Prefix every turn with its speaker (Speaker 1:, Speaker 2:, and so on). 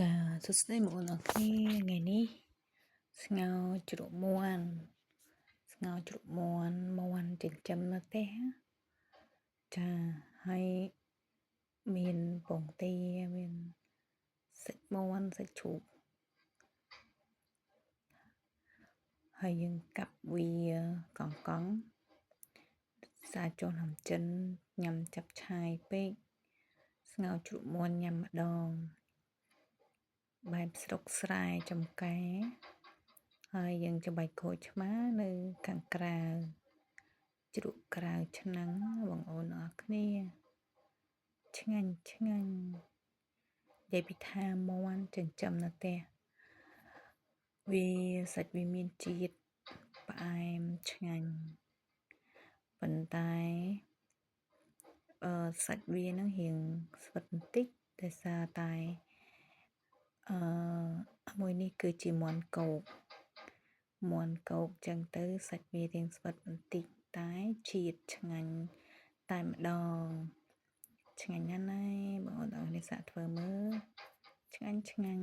Speaker 1: ចាសួស្តីបងប្អូនអរគ្នាថ្ងៃនេះស្ងោរជ្រក់មាន់ស្ងោរជ្រក់មាន់មាន់ចិញ្ចឹមនៅផ្ទះចាហើយមានពងទាមានសាច់មាន់សាច់ជ្រូកហើយយើងកាប់វាកង់កង់សាចុះនំចិនញ៉ាំចាប់ឆាយពេកស្ងោរជ្រក់មាន់ញ៉ាំម្ដងបែបស្រុកស្រែចំការហើយយើងច្របាច់ក្រូចឆ្មានៅខាងក្រៅជ្រក់ក្រៅឆ្នាំងបងប្អូនអរគ្នាឆ្ងាញ់ឆ្ងាញ់និយាយពីថាមាន់ចិញ្ចឹមនៅផ្ទះវាសាច់វាមានជាតិផ្អែមឆ្ងាញ់ប៉ុន្តែអឺសាច់វានឹងរៀងស្វិតបន្តិចដោយសារតែអឺមួយនេះគឺជាមាន់កោកមាន់កោកចឹងទៅសាច់វារៀងស្វិតបន្តិចតែជាតិឆ្ងាញ់តែម្ដងឆ្ងាញ់ណាស់ណាបងប្អូនអរគ្នាសាកធ្វើមើលឆ្ងាញ់ឆ្ងាញ់។